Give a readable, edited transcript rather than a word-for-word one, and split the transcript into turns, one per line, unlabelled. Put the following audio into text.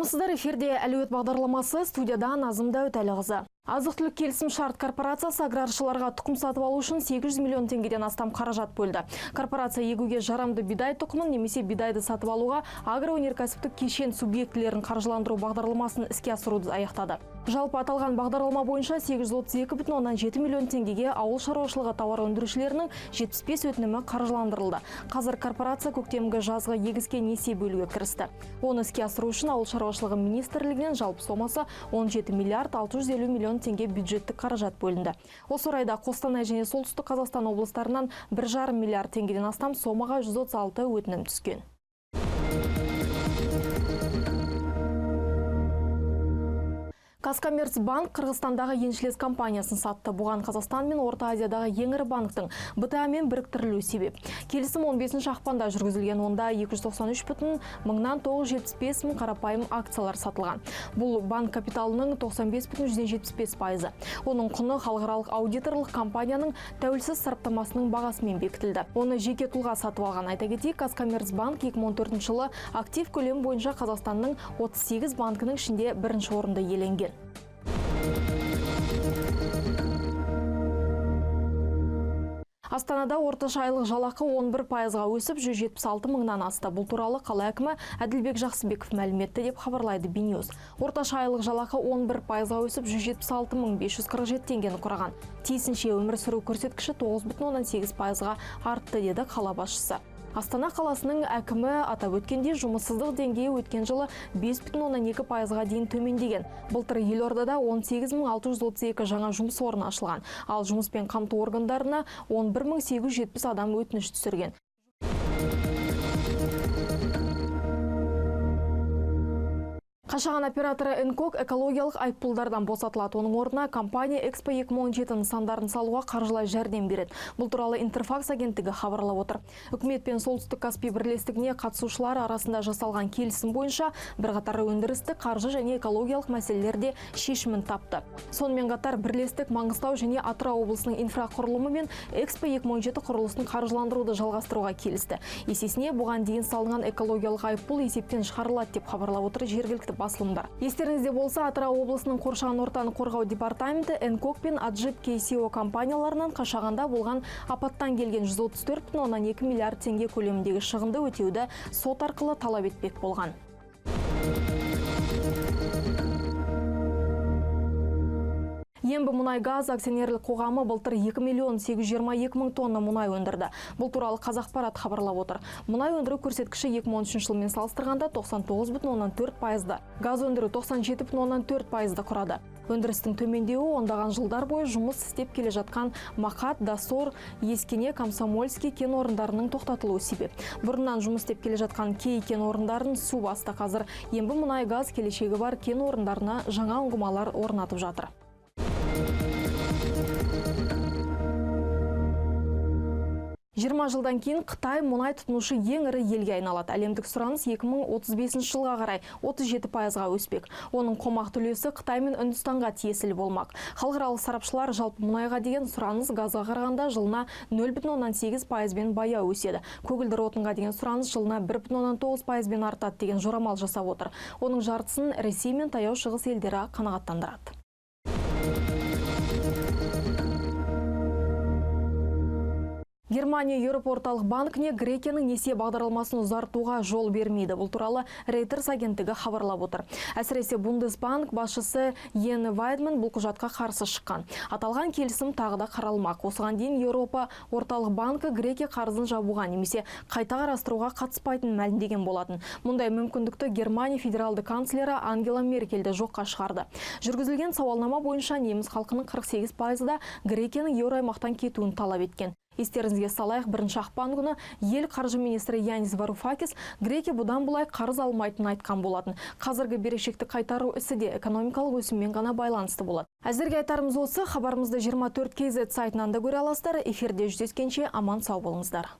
Армысыздар, эфирде «Әлеует» бағдарламасы, студияда Назым Дәуітәліқызы. Азық-түлік келісім шарт корпорациясы аграршыларға тұқым сатып алу үшін 800 миллион теңгеден астам қаражат бөлді. Корпорация егуге жарамды бидай тұқымын немесе бидайды сатып алуға агроөнеркәсіптік кешен субъектілерін қаржыландыру бағдарламасын іске асыруды аяқтады. Жалпы аталған бағдарлама бойынша 832,7 миллион теңгеге ауыл шаруашылығы тауар өндірушілерінің 75 өтінімі қаржыландырылды. Қазір корпорация көктемгі жазғы егіске несие бөлуге кірісті. Оны іске асыру үшін ауыл шаруашылығы министрлігінен жалпы сомасы 17 миллиард 650 миллион теңге бюджеттік қаражат бөлінді. Осы орайда Қостанай және Солтүстік Қазақстан облыстарынан 1,5 миллиард теңгеден астам сомаға 136 өтінім түскен. Казкоммерцбанк Қырғызстандағы еншілес компаниясын сатты. Бұған Қазақстан мен Орта Азиядағы ең ірі банктың БТА-мен біріктірілуі себеп. Келісім 15 ақпанда жүргізілген, онда 293,975 мың қарапайым акциялар сатылған. Бұл банк капиталының 95,75%. Оның құны халықаралық аудиторлық компанияның тәуелсіз сараптамасының бағасымен бекітілді. Оны жеке тұлға сатып алған. Айта кетейік, Казкоммерцбанк 2014 жылы актив көлемі бойынша Қазақстанның 38 банкінің ішінде бірінші орынды иеленген. Астанада орташа айлық жалақы 11%-ға өсіп, 176 мыңнан асты. Бұл туралы қала әкімі Әділбек Жақсыбеков мәлім етті, деп хабарлайды BNews. Орташа айлық жалақы 11%-ға өсіп, 176 мың 547 теңгені құраған. Тиісінше өмір сүру көрсеткіші 9,8%-ға артты, деді қала басшысы. Астана қаласының әкімі атап өткендей, жұмыссыздық деңгейі өткен жылы 5,2%-ға дейін төмендеген. Былтыр елордада 18 632 жаңа жұмыс орны ашылған. Ал жұмыспен қамту органдарына 11 870 адам өтініш түсірген. Қашаған операторы НКОК экологиялық айыппұлдардан босатылады. Оның орнына компания Экспо 2017 нысандарын салуға қаржылай жәрдем береді. Бұл туралы Интерфакс агенттігі хабарлап отыр. Үкімет пен Солтүстік Каспий бірлестігіне қатысушылар арасында жасалған келісім бойынша бірқатар өндірістік, қаржы және экологиялық мәселелер де шешімін тапты. Сонымен қатар бірлестік Маңғыстау және Атырау облысының инфрақұрылымы мен Экспо 2017 құрылысын қаржыландыруды жалғастыруға келісті. Есесіне бұған дейін салынған экологиялық айыппұл есептен шығарылады, деп хабарлап отыр жергілікті басылымдар. Естеріңізде болса, Атырау облысының қоршаған ортаны қорғау департаменті НКОК пен Аджип KCO компанияларынан Қашағанда болған апаттан келген 134,2 миллиард теңге көлеміндегі шығынды өтеуді сот арқылы талап етпек болған. Ембі мұнай газ акционерлік қоғамы былтыр 2 миллион 822 мың тонна мұнай өндірді. Бұл туралы Қазақпарат хабарлап отыр. Мұнай өндіру көрсеткіші 2013 жылмен салыстырғанда 99,4%-ды. Газ өндіру 97,4%-ды құрады. Өндірістің төмендеуі ондаған жылдар бойы жұмыс істеп келе жатқан Мақат, Досор, Ескене, Комсомольский кен орындарының тоқтатылуы себеп. Бұрыннан жұмыс істеп келе жатқан кей кен орындарын су басты. Қазір Ембі мұнай газ келешегі бар кен орындарына жаңа ұңғымалар орнатып жатыр. 20 жылдан кейін Қытай мұнай тұтынушы ең ірі елге айналады. Әлемдік сұраныс 2035 жылға қарай 37%-ға өспек. Оның қомақты үлесі Қытай мен Үндістанға тиесілі болмақ. Халықаралық сарапшылар жалпы мұнайға деген сұраныс газға қарағанда жылына 0,8%-бен баяу өседі. Көгілдір отынға деген сұраныс жылына 1,9%-бен артады деген жорамал жасап отыр. Оның жартысын Ресей мен Таяу Шығыс елдері қанағаттандырады. Германия Еуропа орталық банкіне Грекияның несие бағдарламасын ұзартуға жол бермейді. Бұл туралы Reuters агенттігі хабарлап отыр. Әсіресе Бундесбанк басшысы Йен Вайдман бұл құжатқа қарсы шыққан. Аталған келісім тағы да қаралмақ. Осыған дейін Еуропа орталық банкі Грекия қарызын жабуға немесе қайта қарастыруға қатыспайтынын мәлімдеген болатын. Мұндай мүмкіндікті Германия федералды канцлері Ангела Меркель де жоққа шығарды. Жүргізілген сауалнама бойынша неміс халқының 48%-ы да Грекияның еуроаймақтан кетуін талап еткен. Естеріңізге салайық, бірінші ақпан күні ел қаржы министрі Янис Варуфакис Грекия бұдан былай қарыз алмайтынын айтқан болатын. Қазіргі берешекті қайтару ісі де экономикалық өсіммен ғана байланысты болады. Әзірге айтарымыз осы, хабарымызды 24 KZ сайтынан да көре аласыздар. Эфирде жүздескенше аман сау болыңыздар.